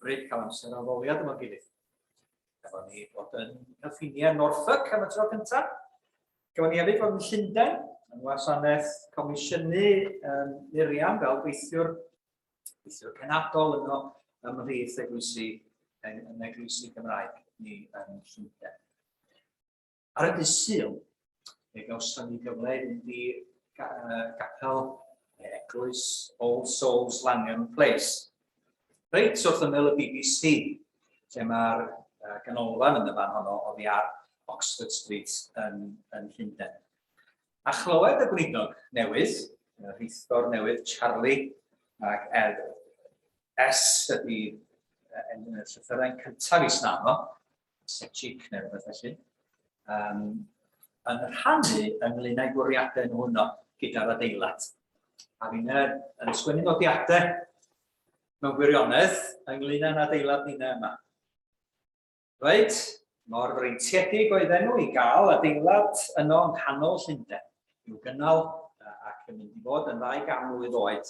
Hyfryd cael amser addoliad yma'n gilydd. Gafon ni fod yn nghyffiniau Norfolk am y tro cyntaf. Gafon ni hefyd fod yn Llundain, yng ngwasanaeth comisiynu um, Miriam fel gweithiwr, gweithiwr cenadol yno ymhlith eglwysi, yn, yn eglwysi Gymraeg ni yn Llundain. Ar y dydd Sul, fe gawson ni gyfle i fynd i gapel eglwys All Souls Langham Place. Reit wrth ymyl y BBC, lle mae'r ganolfan yn y fan honno oddi ar Oxford Street yn, yn Llundain. A chlywed y gweinidog newydd, y rheithgor newydd, Charlie ac Ed S ydy y llythyren cyntaf i snafo, Sechik neu rhywbeth felly, um, yn rhannu ynglyn â'i bwriadau nhw yno gyda'r adeilad. A fi'n yn sgwennu nodiadau mewn gwirionedd ynglyn â'n adeilad ninnau yma. Reit, mor freintiedig oedden nhw i gael adeilad yno yng nghanol Llundain i'w gynnal ac yn mynd i fod yn 200 mlwydd oed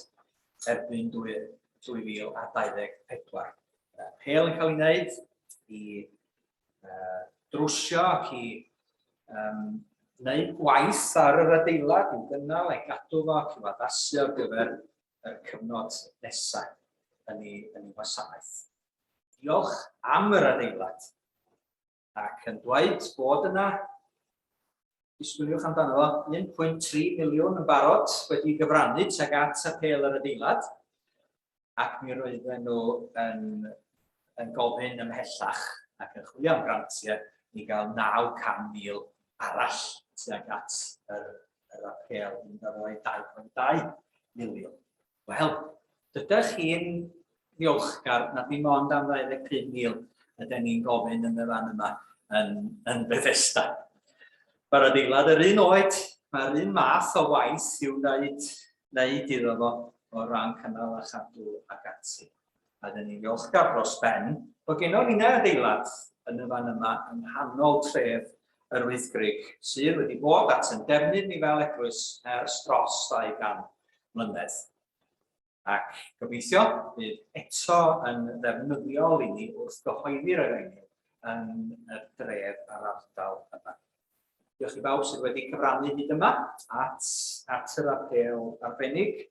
erbyn 2024. Pêl yn cael ei wneud i uh, drwsio ac i um, wneud gwaith ar yr adeilad i'w gynnal a'i gadw fo ac i'w addasu ar gyfer y cyfnod nesaf yn ei, yn ei wasanaeth. Diolch am yr adeilad ac yn dweud bod yna, disgwyliwch amdano fo, 1.3 miliwn yn barod wedi gyfrannu tuag at apêl yr adeilad, ac mi roedden nhw yn, yn gofyn ymhellach ac yn chwilio am grantiau i gael 900,000 arall tuag at yr, yr apêl yn mynd â fo i 2.2 miliwn. Wel, dydych chi'n ddiolchgar na dim ond am 25,000 ydyn ni'n gofyn yn y fan yma yn, yn Bethesda. Mae'r adeilad yr un oed, mae'r un math o waith i'w wneud, wneud iddo fo o ran cynnal a chadw ac ati. A dyn ni'n ddiolchgar dros ben bod gennon ni'n adeilad yn y fan yma yng nghanol tref yr Wyddgrug sydd wedi bod at yn defnydd ni fel eglwys ers dros 200 mlynedd. Ac gobeithio bydd eto yn ddefnyddiol i ni wrth gyhoeddi'r efengyl yn y dref a'r ardal yma. Diolch i bawb sydd wedi cyfrannu hyd yma at, at yr apêl arbennig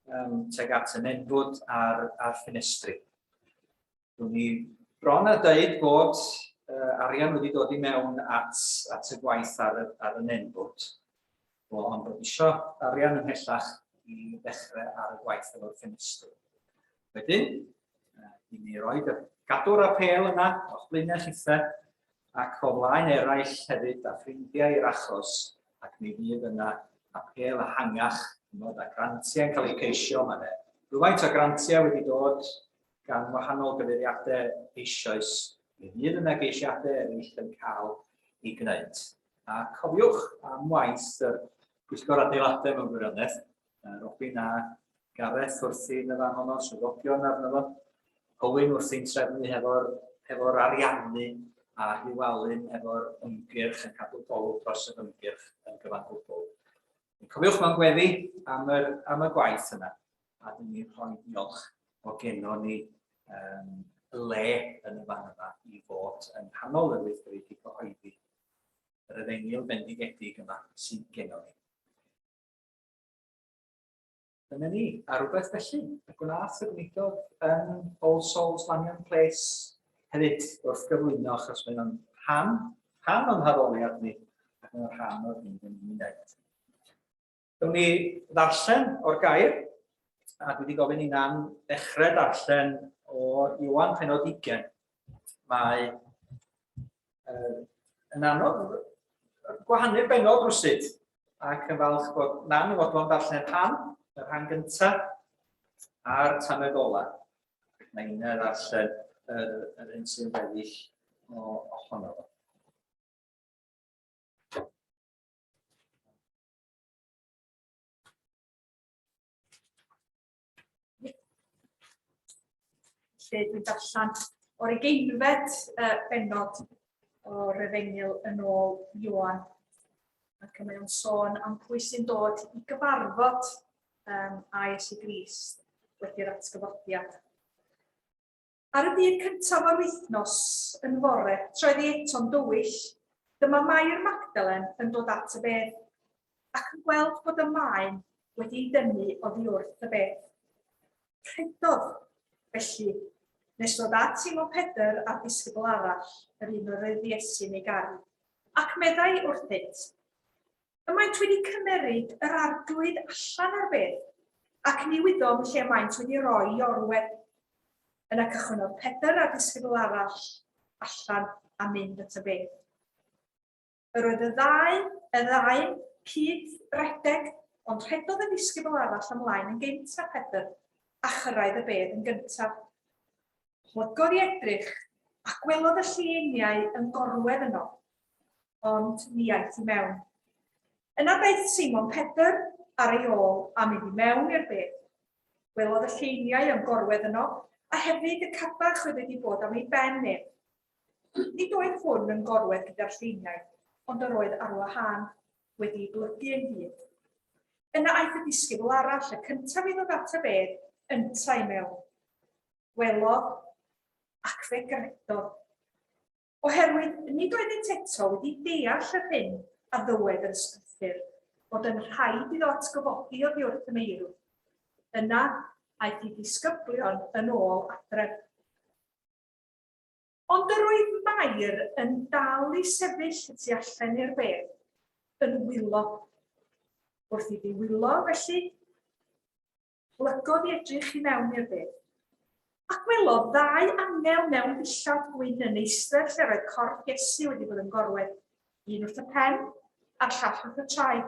um, tuag at y nenfwd a'r, a'r ffenestri. Dwi'n ni bron a dweud bod uh, arian wedi dod i mewn at, at y gwaith ar, ar y nenfwd. Wel, ond bod isio arian ymhellach i ddechrau ar y gwaith efo'r ffenestr. Wedyn, i ni roi gadw'r apêl yna o'ch blaenau chithe ac o flaen eraill hefyd a ffrindiau i'r achos ac mi fydd yna apêl ehangach, ch'mod, a grantiau'n cael eu ceisio, mae yna rhywfaint o grantiau wedi dod gan wahanol gyfeiriadau eisoes, mi fydd yna geisiadau eraill yn cael eu gwneud. A cofiwch am waith yr Pwyllgor Adeiladau mewn gwirionedd, Robin a Gareth wrthi yn y fan honno, swyddogion arno fo, Owen wrthi'n trefnu hefo'r hefo ariannu a Huw Alun hefo'r ymgyrch yn cadw golwg dros yr ymgyrch yn gyfan gwbl. Cofiwch mewn gweddi am, yr, am y gwaith yna, a dyn ni'n rhoi diolch o genno ni um, le yn y fan yma i fod yng nghanol yr wythbryd i gyhoeddi yr efengyl bendigedig yma sy'n genno ni. Dyna ni, a rhywbeth felly, y gwnaeth y gweinidog yn All Souls Lanyon Place hefyd wrth gyflwyno, achos mae'n rhan, rhan o'n haddoliad ni, ac mae'n rhan o'r hyn dyn ni'n wneud. Dyma ni ddarllen o'r gair, a dwi wedi gofyn i Nan ddechrau darllen o Ioan penod 20. Mae uh, yn anodd gwahanu'r benod rwsyd, ac yn falch bod Nan yn fodlon darllen rhan, y rhan gyntaf, a'r tamed ola. Mae un ddarllen yr, yr un sy'n weddill o, ohono fo. Lle dwi'n darllen o'r ugeinfed uh, bennod o'r Efengyl yn ôl Ioan. Ac mae o'n sôn am pwy sy'n dod i gyfarfod um, a Iesu Grist wedi'r atgyfodiad. Ar y dydd cyntaf o'r wythnos, yn fore, troedd hi eto'n dywyll, dyma Mair Magdalen yn dod at y bedd, ac yn gweld bod y maen wedi ei dynnu oddi wrth y bedd. Rhedodd, felly, nes dod at Simon Pedr a'r disgybl arall, yr un yr oedd Iesu'n ei garu, ac meddai wrthynt, Y maent wedi cymeryd yr Arglwydd allan o'r bedd, ac ni wyddom lle y maent wedi roi i orwedd. Yna cychwynnodd Pedr a'r disgybl arall allan a mynd at y bedd. Yr oedd y ddau, y ddau'n cyd-redeg, ond rhedodd y disgybl arall ymlaen yn gynt na Pedr, a chyrraedd y bedd yn gyntaf. Plygodd i edrych, a gwelodd y llieiniau yn gorwedd yno, ond ni aeth i mewn. Yna daeth Seimon Pedr ar ei ôl a mynd i mewn i'r bedd. Gwelodd y llieiniau yn gorwedd yno, a hefyd y cadach oedd wedi bod am ei ben ef. Nid oedd hwn yn gorwedd gyda'r llieiniau, ond yr oedd ar wahân, wedi ei blygu ynghyd. Yna aeth y disgybl arall, y cyntaf i ddod at y bedd, yntau i mewn. Gwelodd, ac fe gredodd. Oherwydd nid oeddynt eto wedi deall yr hyn a ddywed yr Ysgrythur, bod yn rhaid iddo atgyfodi oddi wrth y meirw. Yna aeth ei ddisgyblion yn ôl adref. Ond yr oedd Mair yn dal i sefyll y tu allan i'r bedd, yn wylo. Wrth iddi wylo, felly, Plygodd i edrych i mewn i'r bedd. A gwelodd ddau angel mewn dillad gwyn yn eistedd lle roedd corff Iesu wedi bod yn gorwedd, un wrth y pen a'r llall wrth y traed.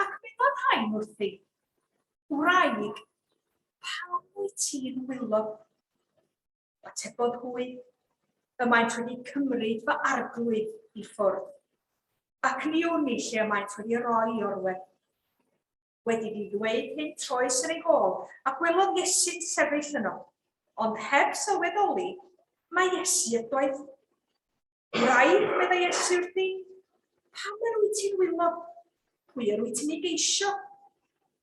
Ac meddai rhain wrthi, Wraig, pam wyt ti'n wylo? Atebodd hwy, Y maent wedi cymryd fy arglwydd i ffwrdd, ac ni wn i lle y maent wedi roi i orwedd. Wedi iddi ddweud hyn, troes yn ei hôl, a gwelodd Iesu'n sefyll yno. Ond heb sylweddoli, mai Iesu ydoedd. Wraig, meddai Iesu wrthi, pam yr wyt ti'n wylo? Pwy yr wyt ti'n ei geisio?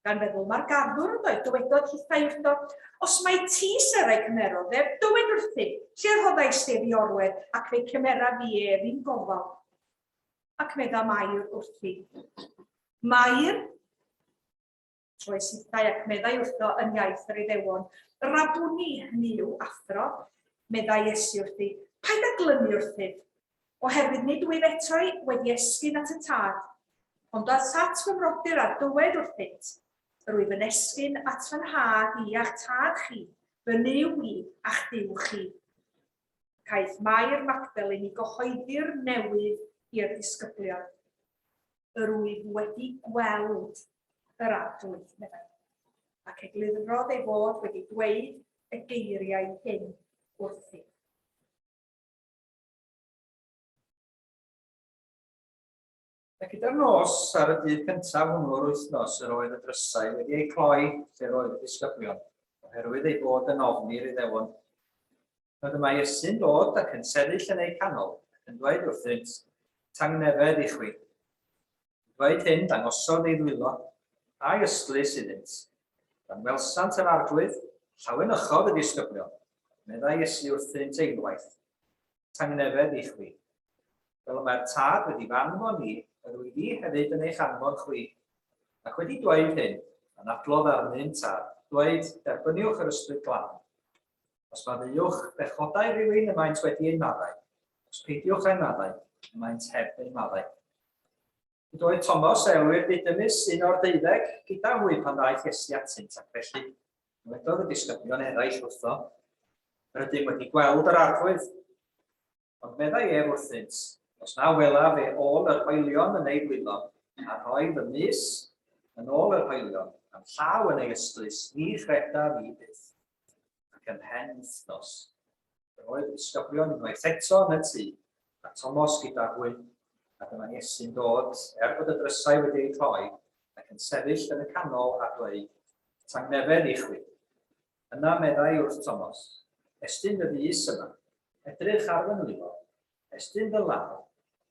Gan feddwl mai'r garddwr ydoedd, dywedodd hithau wrtho, Os mai ti sy'r ei cymerodd ef, dywed wrthym, lle rhoddais ef i orwedd, ac fe'i cymeraf fi ef i'm gofal. Ac medda Mair wrthi. Mair, troes hithau ac meddai wrtho yn iaith yr Iddewon, Rabwni, hynny yw, athro, meddai Iesu wrthi, paid â glynu wrthyf, oherwydd nid wyf eto wedi esgyn at y Tad, ond dos at fy mrodyr a dywed wrthynt, Yr wyf yn esgyn at fy Nhad i a'ch Tad chi, fy Nuw i a'ch Duw chi. Caiff Mair Magdalen i gyhoeddi'r newydd i'r disgyblion. Yr wyf wedi gweld yr Arglwydd, meddai. Ac eglurodd ei fod wedi dweud y geiriau hyn wrthi. A gyda'r nos ar y dydd cyntaf hwnnw o'r wythnos yr oedd y drysau wedi eu cloi lle'r oedd y disgyblion, oherwydd eu bod yn ofni'r Iddewon. A dyma Iesu'n dod ac yn sefyll yn eu canol, ac yn dweud wrthynt, Tangnefedd i chwi. Yn dweud hyn, dangosodd ei ddwylo a'i ystlys iddynt. Pan welsant yr Arglwydd, llawenychodd y disgyblion. Meddai Iesu wrthynt eilwaith, Tangnefedd i chwi. Fel y mae'r Tad wedi fy anfon i, yr wyf i hefyd yn eich anfon chwi. Ac wedi dweud hyn, anadlodd arnynt a dweud, Derbyniwch yr Ysbryd Glân. Os maddeuwch bechodau rhywun y maent wedi eu maddau, os peidiwch â'u maddau, y maent heb eu maddau. Nid oedd Tomos, a elwir Didymus, un o'r deuddeg, gyda hwy pan ddaeth Iesu atynt, ac felly dywedodd y disgyblion eraill wrtho, Yr ydym wedi gweld yr Arglwydd. Ond meddai ef wrthynt, Os na welaf e ôl yr hoelion yn ei ddwylo, a rhoi fy mys yn ôl yr hoelion, a'm llaw yn ei ystlys, ni chredaf i byth. Ac ymhen wythnos, yr oedd y disgyblion unwaith eto yn y tŷ, a Tomos gyda hwy, a dyma Iesu'n dod, er bod y drysau wedi eu cloi, ac yn sefyll yn y canol a dweud, Tangnefedd i chwi. Yna meddai wrth Tomos, Estyn dy fys yma, edrych ar fy nwylo, estyn dy law,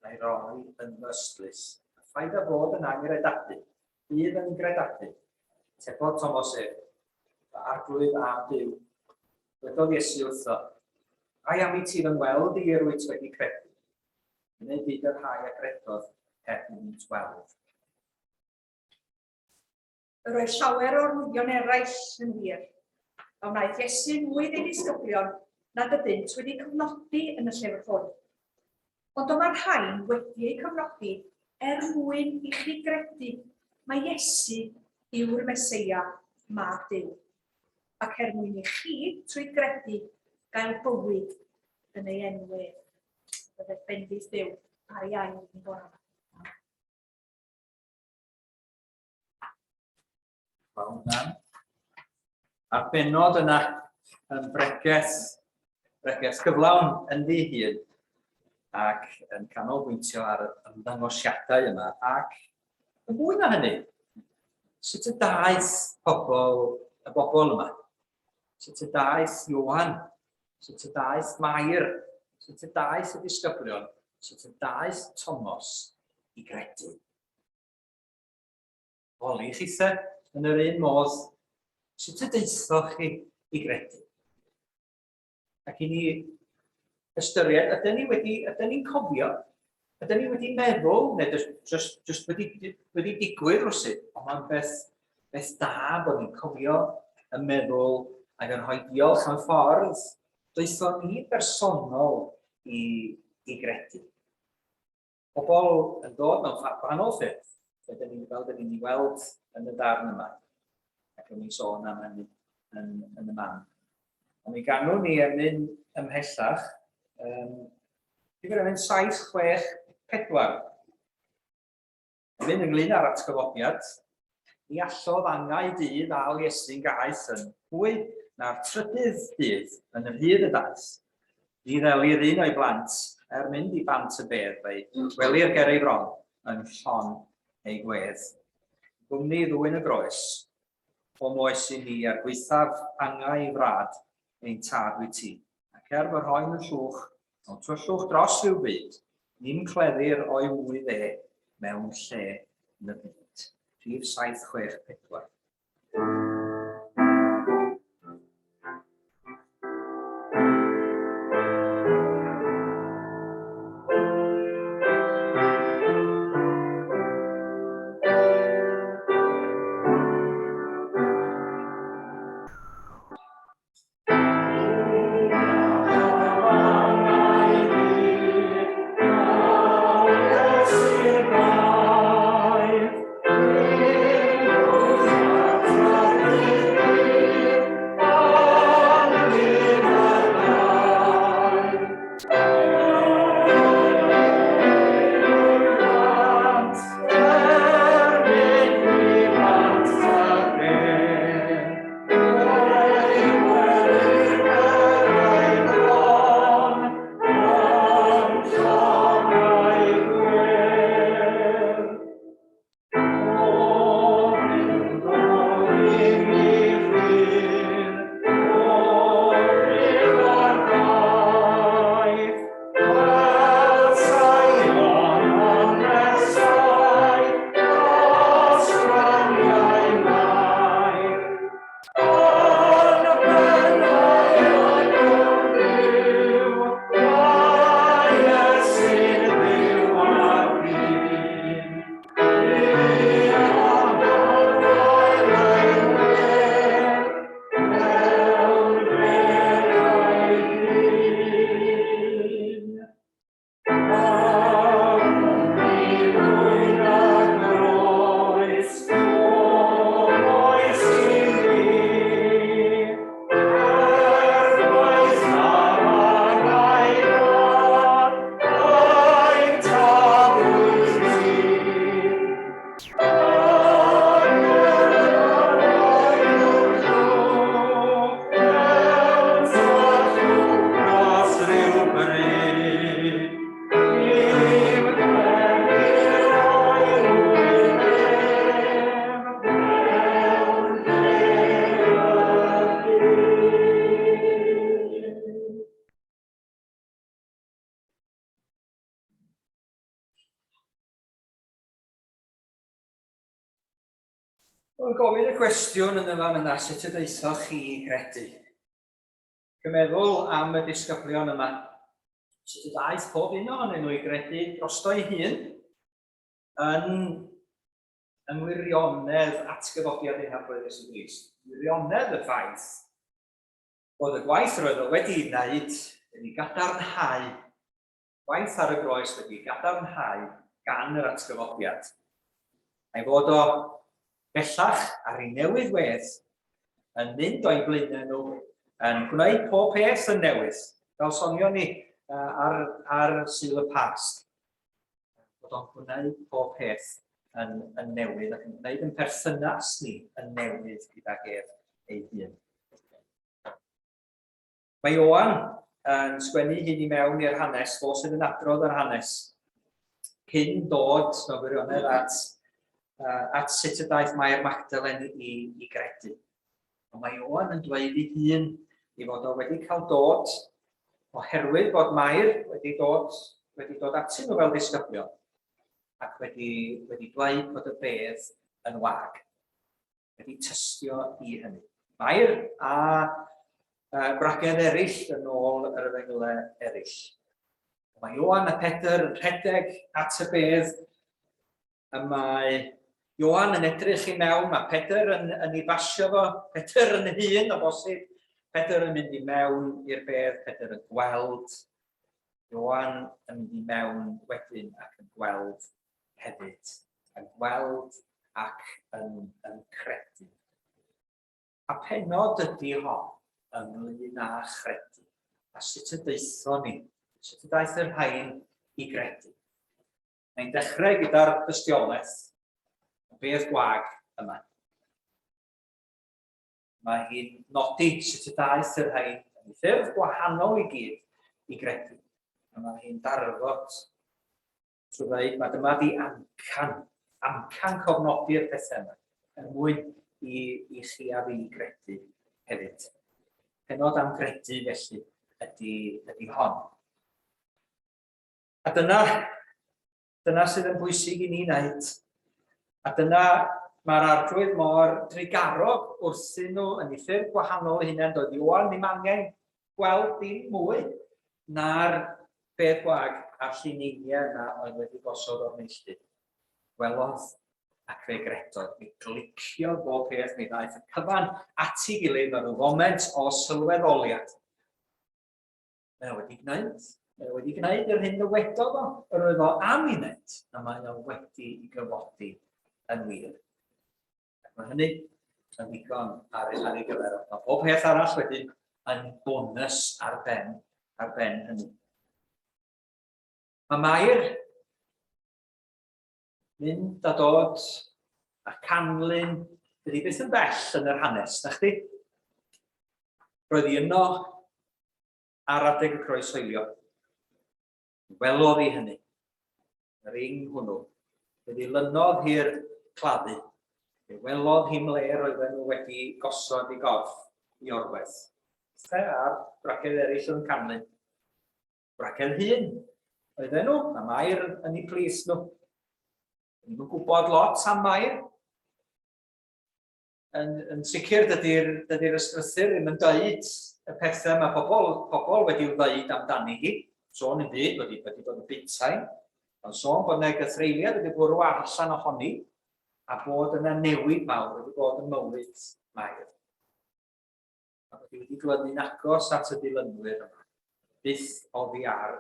a'i roi yn fy ystlys, a phaid â bod yn angredadwy, bydd yn gredadwy. Tebodd Tomos ef, Fy Arglwydd a'm Duw. Dwedodd Iesu wrtho, Ai am i ti fy ngweld i yr wyt wedi credu? Neu byd y rhai a gredodd heb iddynt weld. Yr oedd llawer o arwyddion eraill yn wir, a wnaeth Iesu fwy ei ddisgyblion nad ydynt wedi cofnodi yn y llyfr hwn. Ond dyma'r rhain wedi eu cofnodi er mwyn i chi gredu mai Iesu yw'r Meseia, Mab Duw, ac er mwyn i chi, trwy gredu, gael bywyd yn ei enw ef. Bydded bendith Duw ar ei air yn bore yma. Wel, dan. A'r benod yna yn bregeth, bregeth gyflawn ynddi hun ac yn canolbwyntio ar y ymddangosiadau yma ac yn fwy na hynny, sut y daeth pobl, y bobl yma? Sut y daeth Ioan? Sut y daeth Mair? Sut y daeth y disgyblion? Sut y daeth Thomas i gredu? Holi chithe yn yr un modd, sut y daethoch chi i gredu? Ac i ni ystyried, ydyn ni wedi, ydyn ni'n cofio, ydyn ni wedi meddwl, neu just, just, just wedi, wedi digwydd rwsut, ond mae'n beth, beth da bod ni'n cofio, yn meddwl, ac yn rhoi diolch am ffordd daethon ni bersonol i, i gredu. Pobl yn dod mewn gwahanol ffyrdd, fel dyn ni'n fel dyn ni'n weld yn y darn yma, ac yn ni'n sôn am hynny yn, yn y man. Ond mi ganwn ni emyn ymhellach, um, rhif emyn 7, 6, 4. Emyn ynglyn â'r atgyfodiad, ni allodd angau dydd ddal Iesu'n gaeth yn fwy na'r trydydd dydd yn yr hyd y daeth. Ni ddelir un o'i blant er mynd i bant y bedd, fe'i gwelir ger ei fron yn llon ei gwedd. Gwmni ddwyn y groes, o moes i ni er gwaethaf angau frad ein tad wyt ti. Ac er fy rhoi'n yn llwch, mewn tyllwch dros ryw byd, ni'm cleddir o'i ŵydd e mewn lle yn y byd. Rhif 764. Wel, gofyn y cwestiwn yn y fan yna, sut y daethoch chi i gredu? Cymeddwl am y disgyblion yma, sut y daeth pob un ohonyn nhw i gredu drosto'i hun yn yng ngwirionedd atgyfodiad ein Harglwydd Iesu Grist. Gwirionedd y ffaith bod y gwaith roedd o wedi'i wneud wedi gadarnhau, gwaith ar y groes wedi gadarnhau gan yr atgyfodiad. A'i fod o bellach ar ei newydd wedd yn mynd o'i blaenau nhw, yn gwneud pob peth yn newydd, fel sonion ni ar, ar Sul y Pasg. Bod o'n gwneud pob peth yn, yn newydd ac yn gwneud yn perthynas ni yn newydd gydag ef ei hun. Mae Ioan yn sgwennu hyn i mewn i'r hanes, fo sydd yn adrodd yr hanes, cyn dod mewn gwirionedd at, uh, at sut y daeth Mair Magdalen i, i gredu. Ond mae Ioan yn dweud ei hun i fod o wedi cael dod oherwydd bod Mair wedi dod, wedi dod atyn nhw fel disgyblion ac wedi, wedi dweud bod y bedd yn wag. wedi tystio i hynny. Mair a uh, gwragedd eraill yn ôl yr efengylau eraill. Mae Ioan a Pedr yn rhedeg at y bedd, y mae Ioan yn edrych i mewn, mae Pedr yn, yn ei basio fo, Pedr yn hun o bosib, Pedr yn mynd i mewn i'r bedd, Pedr yn gweld, Ioan yn mynd i mewn wedyn ac yn gweld hefyd, yn gweld ac yn, yn credu. A penod ydy hon ynglyn â chredu, a sut y daethon ni, sut y daeth y rhain i gredu. Mae'n dechrau gyda'r dystiolaeth, y bedd gwag yma. Mae hi'n nodi sut y daeth y rhain yn ffyrdd gwahanol i gyd i gredu. A mae hi'n darfod trwy ddweud mae dyma di amcan, amcan cofnodi'r pethau yma, er mwyn i, i chi a fi gredu hefyd. Penod am gredu felly ydy, ydy hon. A dyna, dyna sydd yn bwysig i ni wneud. A dyna mae'r arglwydd mor drugarog wrthyn nhw yn ei ffyrdd gwahanol eu hunain. Doedd Ioan ddim angen gweld dim mwy na'r bedd gwag a'r llineiniau yna oedd wedi gosod o'r neilltu. Gwelodd ac fe gredodd. Mi gliciodd bob peth, mi ddaeth y cyfan at ei gilydd mewn rhyw foment o sylweddoliad. Mae o wedi gwneud. Mae o wedi gwneud yr hyn ddywedodd o, yr oedd o am i wneud, a mae o wedi i gyfodi yn wir. Ac mae hynny yn ddigon ar, ar ei gyfer. Mae pob peth arall wedyn yn bonus ar ben, ar ben hynny. Mae Mair mynd a dod a canlyn, dydy byth yn bell yn yr hanes, na chdi? Roedd hi yno ar adeg y croeshoelio. Welodd hi hynny, yr ing hwnnw. Fe ddilynodd hi'r claddu. Fe welodd hi mle roedden nhw wedi gosod i gorff i orwedd. Fe a'r gwragedd eraill yn canlyn. Gwragedd hŷn oedden nhw, a Mair yn eu plith nhw. Ni'n yn gwybod lot am Mair. Yn, yn sicr, dydy'r dydy ysgrythur ddim yn dweud y pethau mae pobl, pobl wedi'w dweud amdani hi. Sôn yn byd wedi, wedi bod yn butain, ond sôn bod yna gythreuliad wedi bwrw allan ohoni a bod yna newid mawr wedi bod yn mywyd Mair. a bod hi wedi glynu'n agos at y dilynwyr yma, byth oddi ar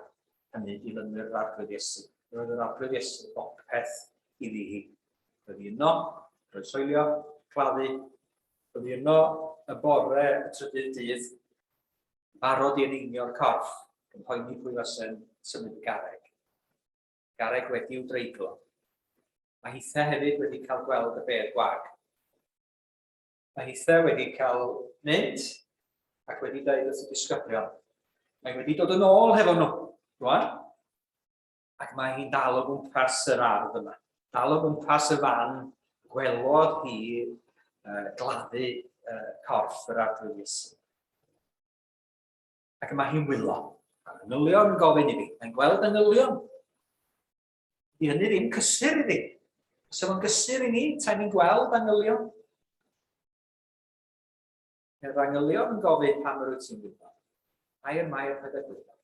hynny dilynwyr yr Arglwydd Iesu. Roedd yr Arglwydd Iesu bopeth iddi hi. Roedd hi yno, croeshoelio, claddu, roedd hi yno y bore y trydydd dydd, barod i eneinio'r corff, yn poeni pwy fase'n symud y garreg. Garreg wedi'w dreiglo. Mae hithe hefyd wedi cael gweld y bedd gwag. Mae hithe wedi cael mynd ac wedi dweud wrth y disgyblion. Mae wedi dod yn ôl hefo nhw, rwan, ac mae hi'n dal o gwmpas yr ardd yma. Dal o gwmpas y fan gwelodd hi uh, gladdu uh, corff yr arglwydd Iesu. Ac mae hi'n wylo. Mae'r angylion yn gofyn iddi. Mae'n gweld angylion. Di hynny ddim cysur iddi. Os fo'n gysur i ni, ta'n ni'n gweld angylion. Mae'r angylion yn gofyn pam yr wyt ti'n gwybod. Mair, Mair, paid â gwylo.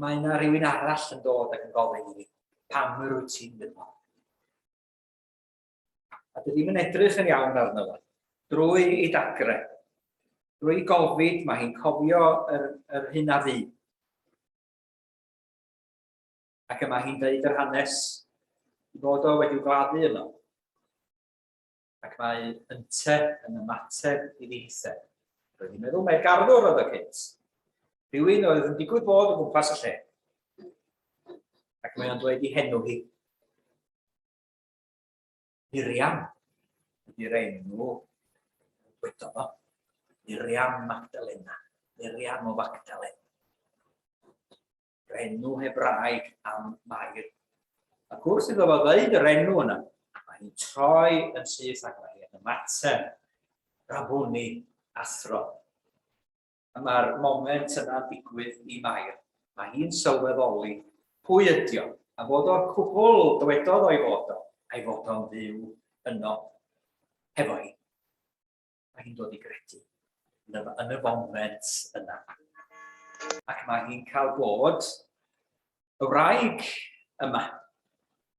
Mae yna rhywun arall yn dod ac yn gofyn i fi, pam yr wyt ti'n wylo? A dydy ddim yn edrych yn iawn arno fo. Drwy ei dagre, drwy gofid, mae hi'n cofio yr, yr hyn a fu. Ac y mae hi'n dweud yr hanes i fod o wedi'w gladdu yno. Ac mae ynte yn ymateb iddi hithe. Roedd hi'n meddwl mai'r garddwr oedd o cynt. Rhywun oedd yn digwydd bod o gwmpas y lle. Ac mae o'n dweud i henw hi. Miriam ydy'r enw wedodd o. Miriam Magdalena. Miriam o Magdalen. Yr enw Hebraeg am Mair. Ac wrth iddo fo ddeud yr enw yna, mae hi'n troi yn syth ac mae hi'n ymateb Rabwni athro. A mae'r moment yna'n digwydd i Mair. Mae hi'n sylweddoli pwy ydi o, a fod o'r cwbl dywedodd o'i fod o, a'i fod o'n fyw yno hefo hi. Mae hi'n dod i gredu yn y, yn y foment yna. Ac mae hi'n cael bod y wraig yma.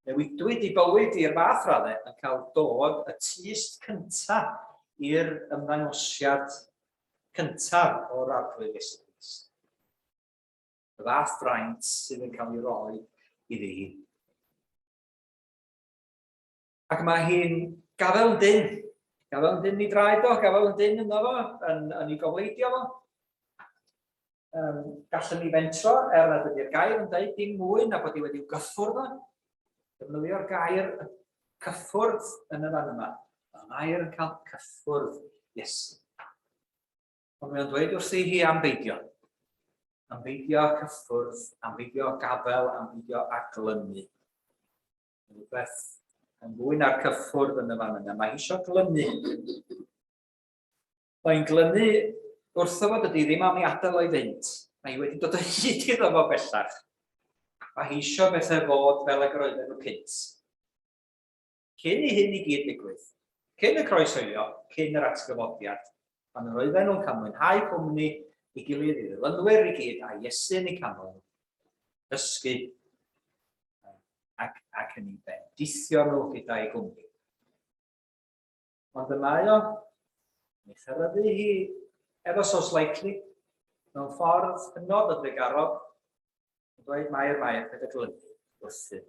Newidwyd i bywyd i'r fath raddau yn cael dod y tyst cyntaf i'r ymddangosiad cyntaf o'r Arglwydd Iesu Grist. Y fath fraint sydd yn cael ei roi iddi hi. Ac mae hi'n gafael yn dyn. Gafael yn dyn i draed o, gafael yn dyn yno fo, yn, yn ei gofleidio fo. Um, gallwn ni fentro, er nad ydy'r gair yn dweud dim mwy na bod hi wedi'w gyffwrdd o. Defnyddio'r gair cyffwrdd yn y fan yma. Mae Mair yn cael cyffwrdd Iesu. Ond mae o'n dweud wrthi hi am beidio. Am beidio cyffwrdd, am beidio gafel, am beidio aglynu. Rhywbeth yn fwy na'r cyffwrdd yn y fan yna. Mae hi eisiau glynu. Mae'n glynu wrtho fo, dydy ddim am ei adael o'i fynd. Mae hi wedi dod o hyd iddo fo bellach. Mae hi eisiau bethau fod fel ag yr oedden nhw cynt. Cyn i hyn i gyd ddigwydd, cyn y croeshoelio, cyn yr atgyfodiad, pan yr oedden nhw'n cael mwynhau cwmni ei gilydd, i ddilynwyr i gyd, a Iesu yn eu canol nhw, dysgu ac, ac yn ei bendithio nhw gyda'i gwmni. Ond y mae o, yn ei cheryddu hi ever so slightly, mewn ffordd hynod o drugarog, yn dweud Mair, Mair, paid â glynu wrthym.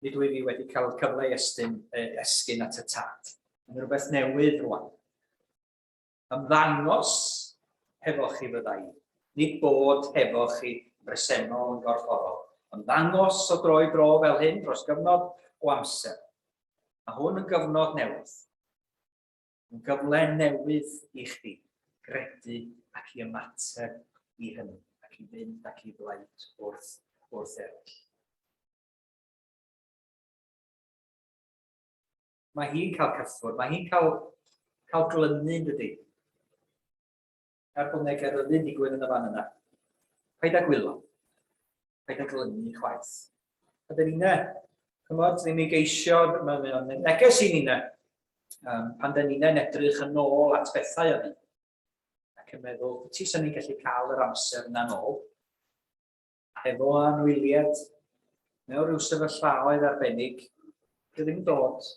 Nid wyf i wedi cael cyfle i estyn, esgyn at y tad. Mae'n rhywbeth newydd rwan. Ymddangos hefo chi fydda i. Nid bod hefo chi bresennol yn gorfforol. Ymddangos o dro i dro fel hyn dros gyfnod o amser. Mae hwn yn gyfnod newydd. Yn gyfle newydd i chdi gredu ac i ymateb i hynny ac i fynd ac i ddweud wrth, wrth eraill. Mae hi'n cael cyffwrdd, mae hi'n cael, cael glynu, yn dydy. Er bod yna geryddu'n digwydd yn y fan yna. Paid â gwylo. Paid â glynu chwaith. A dyn ni'n chymod, ddim i geisio, mae'n neges i ni'n um, pan dyn ni'n edrych yn ôl at bethau a fi, ac yn meddwl, ti sy'n ni'n gallu cael yr amser yna nôl, Hefo anwyliad, mewn rhyw sefyllfaoedd arbennig, dwi ddim yn dod.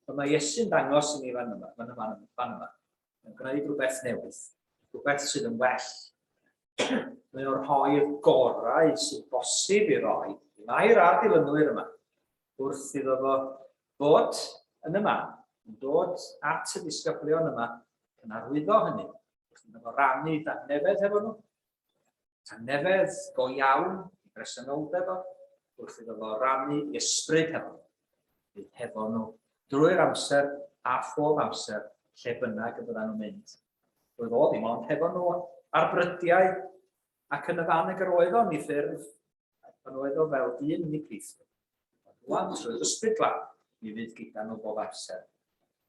Ond mae Iesu'n dangos i ni fan yma, fan yma, fan yma. Mae'n gwneud rhywbeth newydd, rhywbeth sydd yn well. Mae o'n rhoi'r gorau sydd bosib i roi i Mair a'r dilynwyr yma, wrth iddo fo fod yn y man, yn dod at y disgyblion yma, yn arwyddo hynny, wrth iddo fo rannu dangnefedd hefo nhw, Tangnefedd go iawn i bresenoldeb o, wrth iddo fo rannu i ysbryd hefo nhw. Bydd hefo nhw drwy'r amser a phob amser lle bynnag y byddan nhw'n mynd. Roedd o ddim ond hefo nhw ar brydiau ac yn y fan ag yr oedd o'n i ffurf, pan oedd o fel dyn yn ei plith. Ond rwan, trwy'r ysbryd glân, mi fydd gyda nhw bob amser.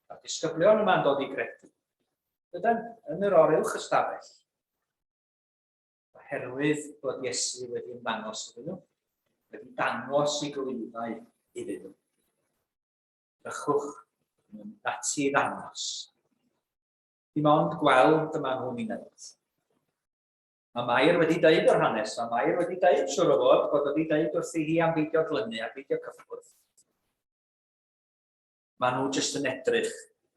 Mae'r disgyblion yma'n dod i gredu. Dydan, yn yr oruwch ystafell, Oherwydd bod Iesu wedi ymddangos iddyn nhw, wedi dangos i glwyfau iddyn nhw. Drychwch, mae'n ati i ddangos. Dim ond gweld y maen nhw'n ei wneud. Mae Mair wedi deud o'r hanes, mae Mair wedi deud, siwr o fod, bod wedi deud wrthi hi am beidio glynu a beidio cyffwrdd. Maen nhw jyst yn edrych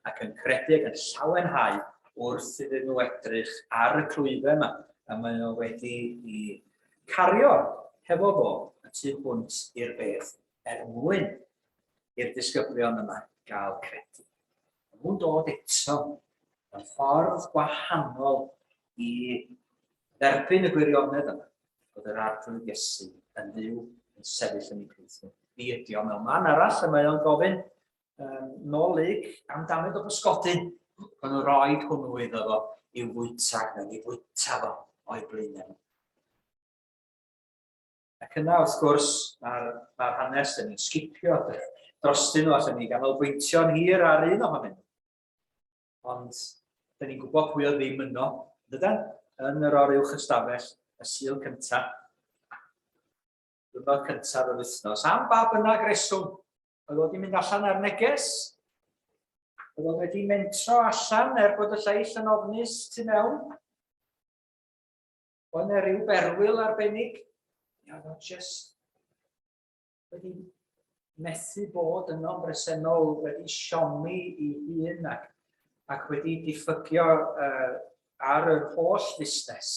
ac yn credu ac yn llawenhau wrth iddyn nhw edrych ar y clwyfau yma, a maen nhw wedi i cario hefo fo y tu hwnt i'r bedd er mwyn i'r disgyblion yma gael credu. Maen nhw'n dod eto mewn ffordd gwahanol i dderbyn y gwirionedd yma, bod yr Arglwydd Iesu yn fyw yn sefyll yn ei plith nhw. Fi ydi o mewn man arall, y mae o'n gofyn um, nôl Luc am damaid o bysgodyn. Maen nhw'n rhoi hwnnw iddo fo i'w fwyta, ac mae'n ei fwyta fo o'i blaenau nhw. Ac yna, wrth gwrs, mae'r mae hanes yn ni'n sgipio drostyn nhw, allan ni ganolbwyntio'n hir ar un ohonyn nhw. Ond, da ni'n gwybod pwy oedd ddim yno, dydan? Yn yr oruwch ystafell, y Sul cyntaf. Diwrnod cyntaf yr wythnos. Am ba bynnag reswm, oedd wedi mynd allan ar neges, oedd o wedi mentro allan er bod y lleill yn ofnus tu mewn. Oedd yna rhyw berwyl arbennig? Ia, oedd o just wedi methu bod yno'n bresennol, wedi siomi i hun ac, ac wedi diffygio uh, ar yr holl fusnes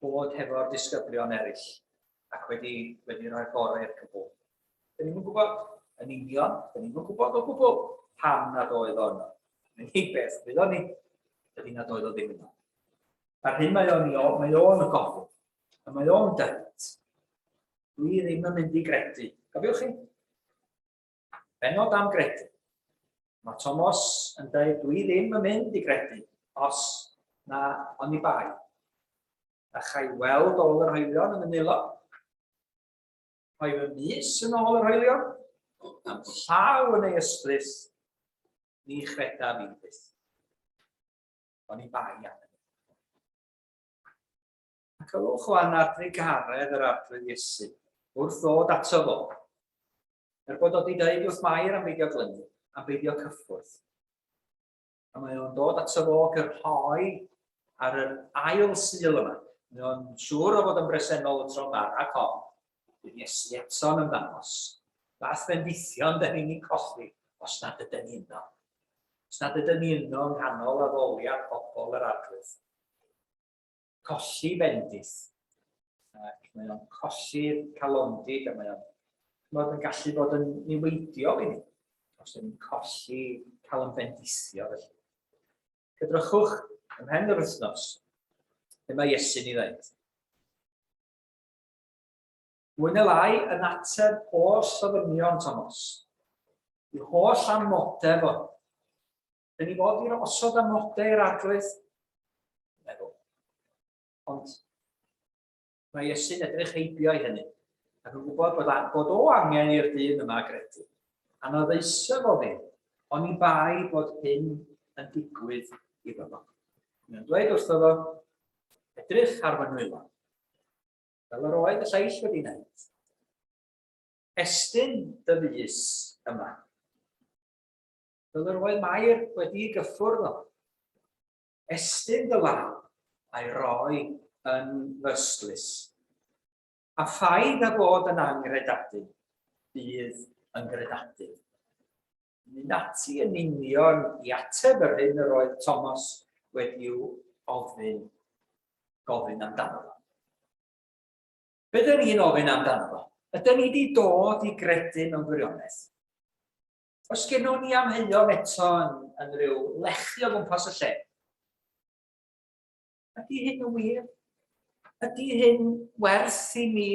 bod hefo'r disgyblion eraill ac wedi, wedi rhoi'r gorau i'r cwbl. Dyn ni'n gwybod yn union, dyn ni'n gwybod o gwbl pam nad oedd o yno. Yn unig beth wyddon ni, ydy nad oedd o ddim yno. A'r hyn mae o'n, mae o'n gofyn, a mae o'n dweud, Dwi ddim yn mynd i gredu. Cofiwch chi? Benod am gredu. Mae Thomas yn dweud, dwi ddim yn mynd i gredu os na oni bai. A chai weld ôl yr hoelion yn y nilo. Rhoi fy mys yn ôl yr hoelion, am llaw yn ei ystlys, ni chredaf i byth. Oni bai am hynny. Ac ylwch wan ar drugaredd yr Arglwydd Iesu wrth ddod ato fo. Er bod o wedi dweud wrth Mair am beidio glynu, am beidio cyffwrdd. A mae o'n dod ato fo gyrhoi ar yr ail Sul yma. Mae o'n siŵr o fod yn bresennol y tro yma, rhag ofn. Bydd Iesu eto'n ymddangos. Fath fendithion dyn ni'n ei colli os nad ydyn ni yno. Os nad ydyn ni yno yng nghanol addoliad pobl yr Arglwydd. Colli bendith. Ac mae o'n colli'r calondid a mae o'n ch'mod, yn gallu bod yn niweidiol i ni os ydyn ni'n colli cael yn bendithio felly. Edrychwch ymhen yr wythnos, be mae Iesu'n ei ddeud. Mwy neu lai yn ateb holl ofynion Tomos. I holl amodau fo. Dyn ni fod i'r osod amodau i'r Arglwydd? Meddwl. Ond mae Iesu'n edrych heibio i hynny, ac yn gwybod bod, bod o angen i'r dyn yma gredu. A na ddeisio fo ddim, oni bai bod hyn yn digwydd iddo fo. Mae'n dweud wrtho fo, edrych ar fy nwylo, fel yr oedd y lleill wedi wneud. Estyn dy fys yma. Fel yr oedd Mair wedi'i gyffwrdd o. Estyn dy law a'i roi yn fy ystlys. A phaid â bod yn anghredadun, bydd yn gredadun. Mynd ati yn union i ateb yr hyn yr oedd Thomas wedi'w ofyn, gofyn amdano fo. Be dyn ni'n ofyn amdano fo? Ydyn ni wedi dod i gredu mewn gwirionedd? Oes gennon ni amheuon eto yn, yn rhyw lechu o gwmpas y lle? Ydy hyn yn wir? Ydy hyn werth i mi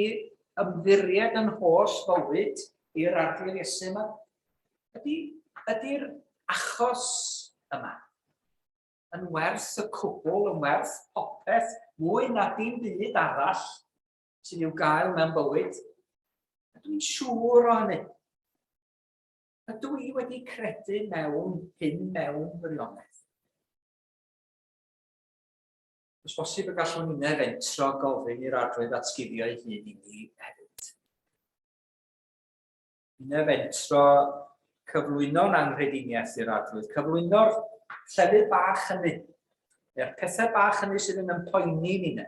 ymddiried yn holl fywyd i'r Arglwydd Iesu yma? Ydy, ydy'r achos yma yn werth y cwbl, yn werth popeth, mwy na dim byd arall sydd i'w gael mewn bywyd? Ydw i'n siŵr o hynny? Ydw i wedi credu mewn hyn mewn gwirionedd? Os bosib y gallwn ninnau fentro gofyn i'r Arglwydd atguddio ei hun i ni hefyd. Ninnau fentro cyflwyno'n anghrediniaeth i'r Arglwydd, cyflwyno'r llefydd bach hynny. Neu'r pethau bach hynny sydd yn ympoeni ni ne.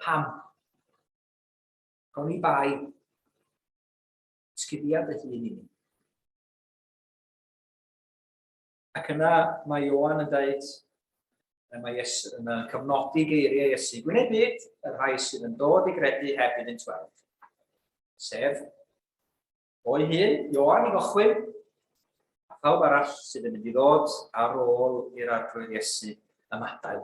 Pam? Gwn i bai. Sguddia dy hun i ni. Ac yna mae Ioan yn dweud, mae Iesu yn cyfnodi geiriau Iesu, gwneud byd y rhai sydd yn dod i gredu heb iddynt weld. Sef, o'i hun, Ioan i gychwyn, a phawb arall sydd yn mynd i ddod ar ôl i'r Arglwydd Iesu ymadael.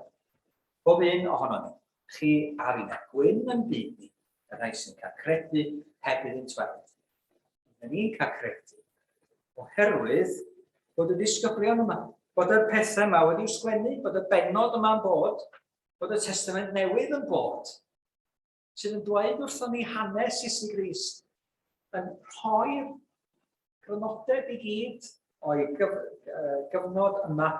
Pob un ohonon ni, chi a'r un, gwyn yn byd ni, y rhai sy'n cael credu heb iddynt weld. Rydyn ni'n cael credu oherwydd bod y disgyblion yma, bod y pethau yma wedi'u sgwennu, bod y bennod yma'n bod, bod y Testament Newydd yn bod, sydd yn dweud wrthon ni hanes Iesu Grist, yn rhoi'r crynodeb i gyd o'i gyf gyfnod yma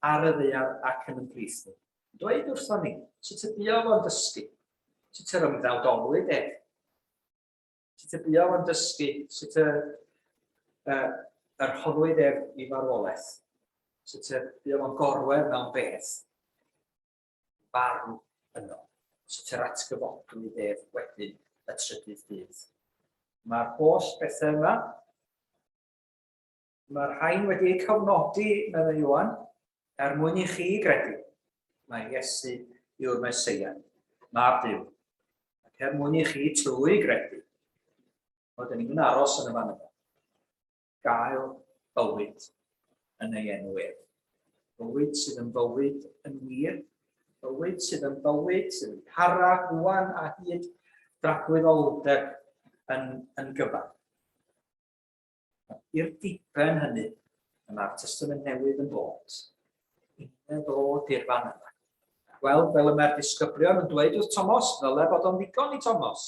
ar y ddaear ac yn ymhlith ni. Dweud wrthon ni sut y buodd o'n dysgu, sut yr ymddawdolwyd ef, Sut y buodd o'n dysgu, sut y, yr rhoddwyd ef i farwolaeth, sut y buodd o'n gorwedd mewn bedd, farw yno, sut yr atgyfodwyd ef wedyn y trydydd dydd. Mae'r holl bethau yma, mae'r rhain wedi eu cofnodi, meddai Ioan, er mwyn i chi gredu mai Iesu yw'r Meseia, mab Duw, ac er mwyn i chi trwy gredu, fod yn ni'n aros yn y fan yma, gael bywyd yn ei enw ef. Bywyd sydd yn fywyd yn wir, bywyd sydd yn bywyd sydd yn para rwan a hyd dragwyddoldeb yn, yn gyfan. I'r diben hynny, y mae'r Testament Newydd yn bod. Yn ddod i'r fan yma. Gweld fel y mae'r disgyblion yn dweud wrth Tomos, ddyle bod o'n ddigon i Tomos.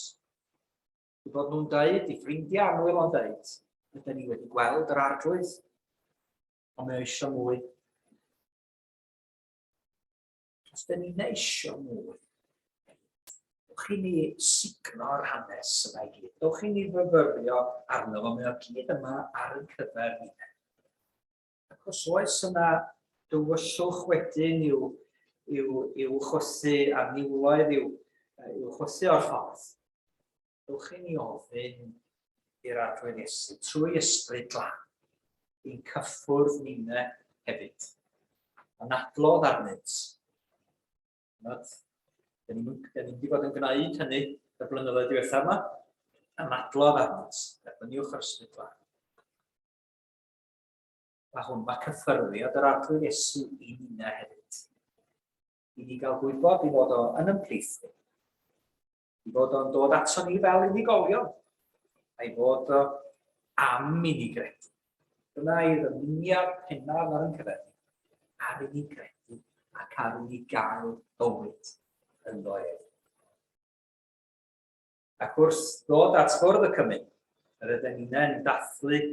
I bod nhw'n dweud, i ffrindiau annwyl o'n dweud, ydyn ni wedi gweld yr arglwydd, ond mae o eisiau mwy. Os dyn ni'n eisio mwy, dewch i ni sugno'r hanes yma i gyd. Dewch i ni fyfyrio arno fo, mae o gyd yma ar ein cyfer ni. Ac os oes yna dywyllwch wedyn i'w, i'w, i'w chwythu a niwloedd i'w, i'w chwythu o'r ffordd, dewch i ni ofyn i'r Arglwydd Iesu trwy Ysbryd Glân i'n cyffwrdd ninne hefyd. Anadlodd arnynt. Chymod, dyn ni'n ni wedi bod yn gwneud hynny y blynyddoedd diwethaf yma. Anadlodd arnynt. Derbyniwch yr Ysbryd Glân. Mae hwn, mae cyffyrddiad yr Arglwydd Iesu i ninne hefyd. I ni gael gwybod i fod o yn ymplith ni. I fod o'n dod ato ni fel unigolion, a'i fod o am i ni gredu. Dyna ei ddymuniad pennaf ar yn cyfer ni, ar i ni gredu ac ar i ni gael bywyd ynddo ef. Ac wrth ddod at fwrdd y cymun, yr ydyn ni'n dathlu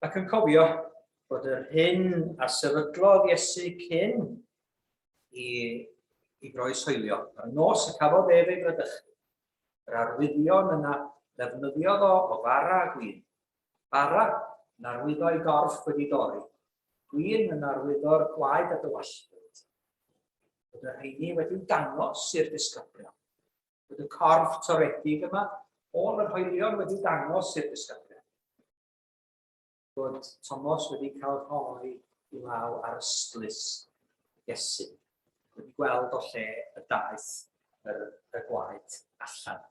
Ac yn cofio bod yr hyn a sefydlodd Iesu cyn i, i groeshoelio, ar y nos y cafodd ef ei fradychu, yr arwyddion yna ddefnyddiodd o o fara a gwin. Bara yn arwyddo ei gorff wedi dorri, gwin yn arwyddo'r gwaed a dywalltwyd. Bod y rheini wedi'w dangos i'r disgyblion. Bod y corff toredig yma, ôl yr hoelion wedi dangos i'r disgyblion. bod Tomos wedi cael rhoi i law ar ystlys Iesu, wedi gweld o lle y daeth yr, y gwaed allan,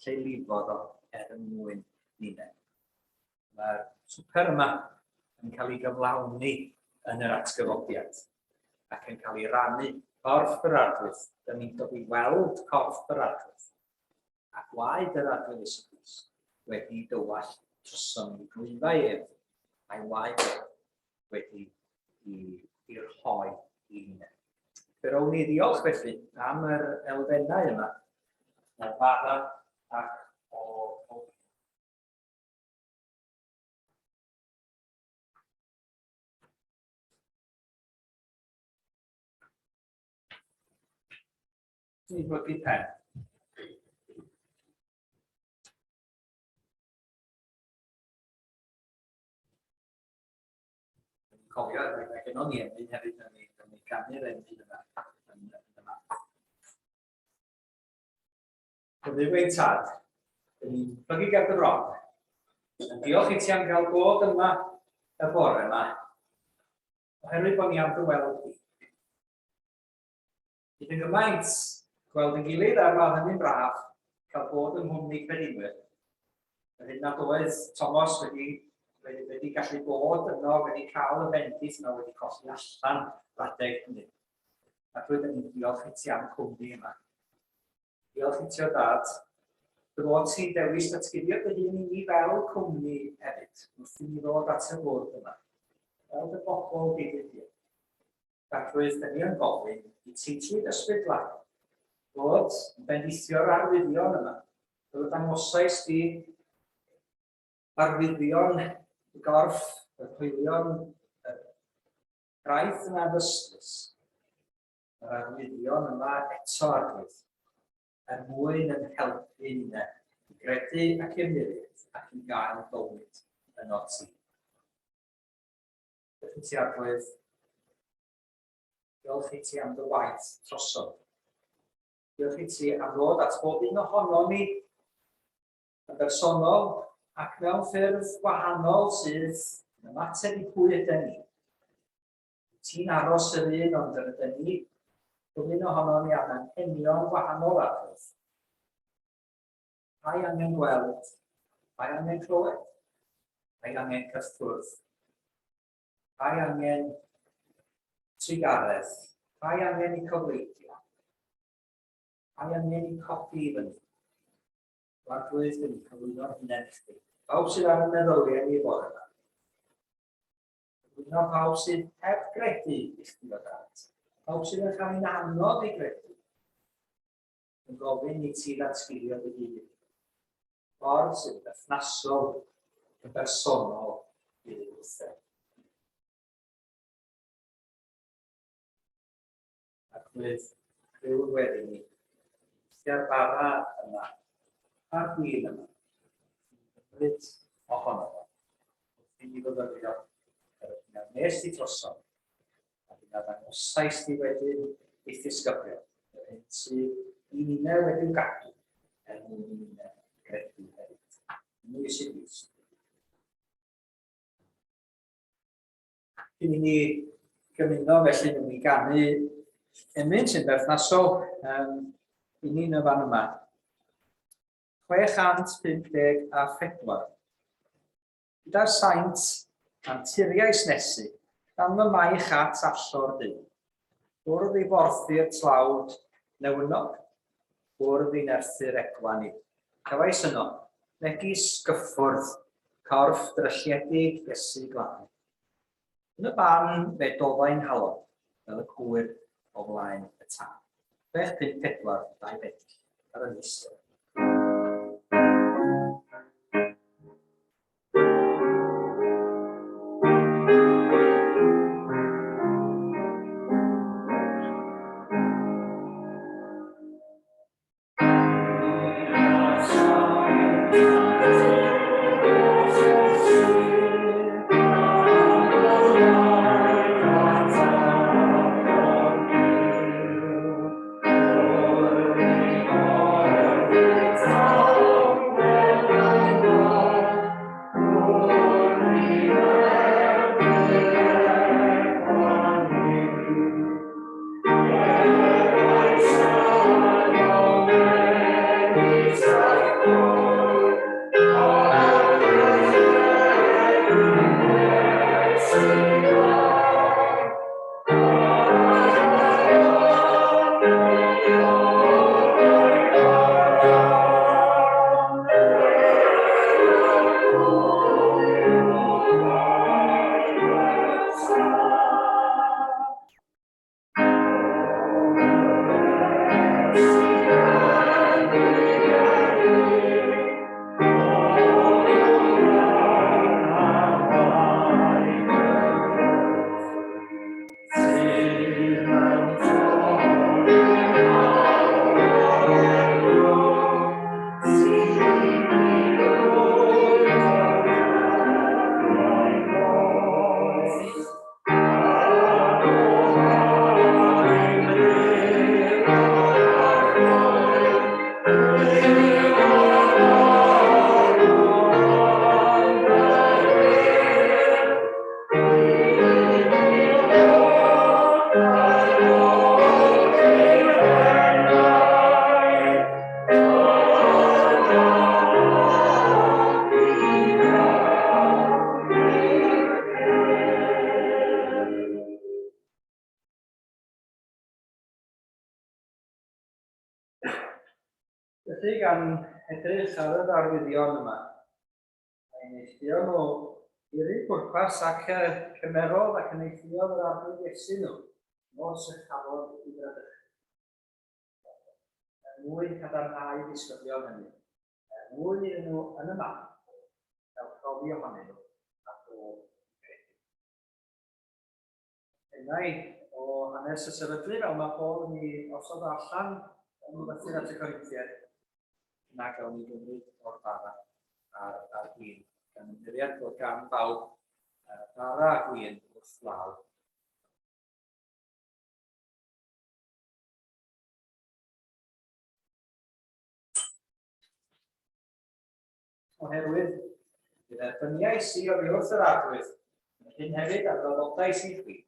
lle lifodd o er mwyn ninne. Mae'r swper yma yn cael ei gyflawni yn yr atgyfodiad ac yn cael ei rannu corff yr arglwydd. Dyma ni'n dod i weld corff yr arglwydd a gwaed yr Arglwydd Iesu Grist wedi dywallt drosom ni glwyfau ef, a'i waed ef wedi i, i rhoi i ni. Fe rown ni ddiolch felly am yr elfennau yma, o bara ac o, o Dwi'n blygu pen. Cofio, mae gennon ni emyn hefyd yn ei, yn ei ganu'r emyn yma yn y man. Cyfrif ein tad, dyn ni'n plygu ger dy fron. Yn diolch i ti am gael bod yma y bore yma, oherwydd bod ni am dy weld di. Bydd yn gymaint gweld yn gilydd a mae hynny'n braf cael bod yng nghwmni credinwyr. Yr hyn nad oedd Thomas wedi, wedi, wedi gallu bod yno, wedi cael y bendith yna, wedi colli allan yr adeg hynny. Ac rydyn ni'n diolch i ti am cwmni yma. Diolch i ti o dad, dy fod ti'n dewis datguddio dy hun i ni fel cwmni hefyd, wrth i ni ddod at y bwrdd yma. Fel dy bobl di dy hun. Arglwydd, dyn ni yn gofyn i ti trwy ysbryd glân fod yn bendithio'r arwyddion yma. Fel y dangosais di arwyddion y gorff, y hoelion, y graith yna ddystlys, yr arwyddion yma eto, Arglwydd, er mwyn yn helpu ninne i gredu ac i ymddiried ac i gael bywyd yno ti. Diolch i ti, Arglwydd. Diolch i ti am dy waith drosodd. Diolch i ti am ddod at bob un ohono ni yn bersonol ac mewn ffyrdd gwahanol sydd yn ymateb i pwy ydyn ni. Ti'n aros yr un ond yr ydyn ni, bob un ohono ni am anghenion gwahanol arglwydd. Mae angen gweld, mae angen clywed, mae angen cyffwrdd, mae angen trugaredd, mae angen i cofleidio, mae angen i codi i fyny. Arglwydd, dyn ni'n cyflwyno'r hunain i chdi. Pawb sydd ar y meddyliau ni bore yma. Cyflwyno pawb sydd heb gredu i chdi o dad. Pawb sydd yn cael ein anodd i gredu. Yn gofyn i ti ddatguddio dy hun. Ffordd sydd yn berthnasol, yn bersonol iddyn nhw. Arglwydd, rhywun wedi ni. Tua'r bara yma, a'r gwin yma, yn gymryd ohono fo. Wrth i ni fyfyrio ar yr hyn a wnes di drosodd, a hyn a ddangosais di wedyn i'th ddisgyblion, yr hyn sydd i ninne wedi'w gadw, er mwyn i ninne gredu hefyd. Yn Iesu Grist. Cyn i ni gymuno, felly, wnawn ni ganu emyn sy'n berthnasol i ni yn y fan yma. 654. Gyda'r saint anturiais nesu, dan fy maich at allor Duw. Bwrdd i borthi'r tlawd newynog, bwrdd i nerthu'r egwan i. Cefais yno, megis gyffwrdd, corff drylliedig Iesu glân. Yn y barn fe doddai'n nghalon, fel y cwyr o flaen y tân. 6, 5, 4, 2 bennill ar y rhestr. Felly, gan edrych ar yr arwyddion yma, mae'n neilltuo nhw i'r un pwrpas ac y cymerodd ac yn neilltuodd yr Arglwydd Iesu nhw, nos y chafodd i bradychu. Er mwyn cadarnhau disgyblion hynny, er mwyn iddyn nhw yn y man gael profi ohonyn nhw a dod i gredu. Elfennau o hanes y sefydlu, fel mae Paul yn ei osod allan yn lythyr at y Corinthiaid, yna gawn ni gymryd o'r bara a'r, a'r gwin, gan ymddiried bod gan bawb bara a gwin wrth law. Oherwydd, fe dderbyniais i oddi wrth yr Arglwydd, yr hyn hefyd a draddodais i chwi.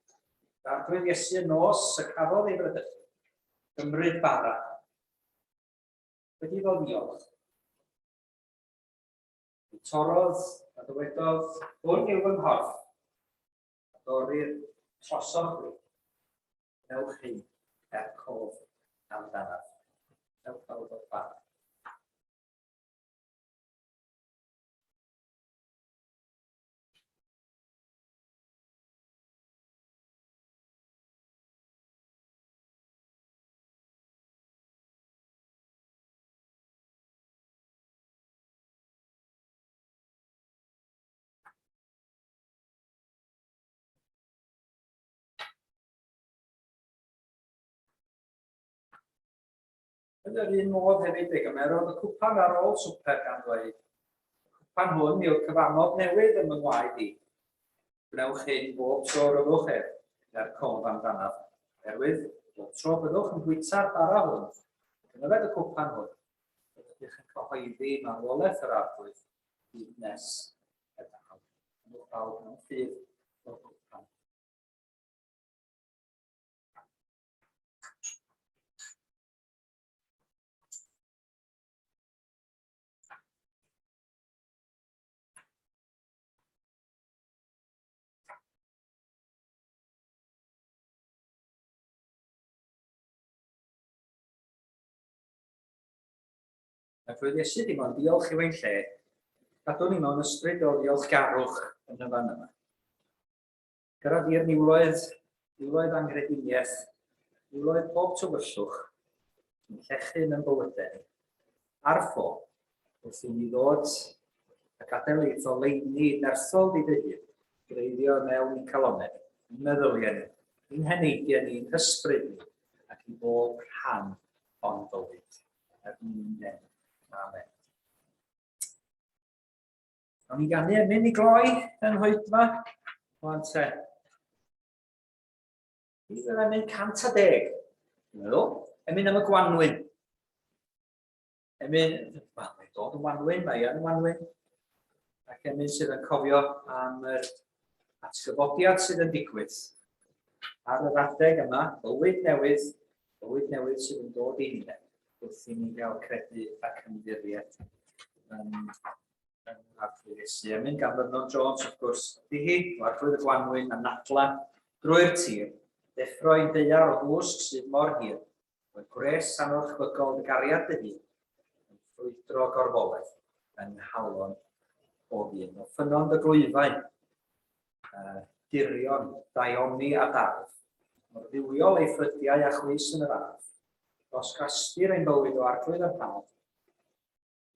Yr Arglwydd Iesu y nos y cafodd ei fradychu, gymryd bara, wedi iddo ddiolch. Fe torrodd a dywedodd, hwn yw fy nghorff, a dorrir trosoch chwi. Ewch hyn er cof amdanaf. Ewch pawb o'r bara. Yn yr un modd hefyd fe gymerodd y cwpan ar ôl swper gan ddweud, Y cwpan hwn yw'r cyfamod newydd yn fy ngwaed i. Gwnewch hyn bob tro rhyddwch ef, er cof amdanaf. Oherwydd, bob tro byddwch yn bwyta'r bara hwn ac yn yfed y cwpan hwn, rydych yn cyhoeddi marwolaeth yr Arglwydd hyd nes y daw. Ymwch bawb mewn ffydd o'r cwpan. Ac roedd Iesu dim ond diolch i'w ein lle, cadwn ni mewn ysbryd o ddiolchgarwch yn y fan yma. Gyrraedd i'r niwloedd, niwloedd anghrediniaeth, niwloedd pob tywyllwch, yn llechu yn bywydau ni, ar ffo, wrth i ni ddod a gadael i ddoleini nerthol di dy hun, greiddio mewn i'n calonnau, i'n meddyliau ni, i'n heneidiau ni, i'n hysbryd ni, ac i bob rhan o'n bywyd. Er mwyn den. Amen. Nawn ni ganu emyn i gloi yn hoedfa. Wan te. Bydd yr emyn 110. Dwi'n meddwl. Emyn am y gwanwyn. Emyn, wel, mae'n dod yn wanwyn, mae yn wanwyn. Ac emyn sydd yn cofio am yr atgyfodiad sydd yn digwydd. Ar yr adeg yma, bywyd newydd, bywyd newydd sydd yn dod i ni wrth i ni gael credu ac ymddiried yn yn Arglwydd Iesu. Emyn gan Vernon Jones, wrth gwrs, ydy hi, o Arglwydd y Gwanwyn a Nadla drwy'r tir, deffro i'n deiar o gwsg sydd mor hir, o'r gwres anorchfygol dy gariad dy hun, yn ffrwydro gorfoledd yng nghalon bob un. O ffynnon dy glwyfau, uh, dirion, daioni a dardd, mor dduwiol ei ffrydiau a chwys yn yr ardd, dros grastir ein bywyd o Arglwydd a'n Tad,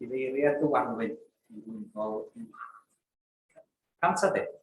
Gyfeiriad dy wanwyn yn ddwyfol i'w haf. 110.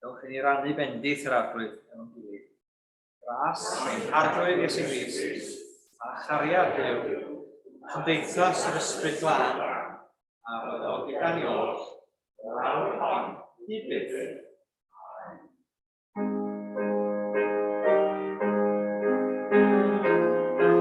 Dewch i ni rannu bendith yr Arglwydd efo'n gilydd. Gras ein Harglwydd Iesu Grist, a chariad Duw, a chymdeithas yr Ysbryd Glân, a fyddo gyda ni oll, yr awr hon, hyd byth.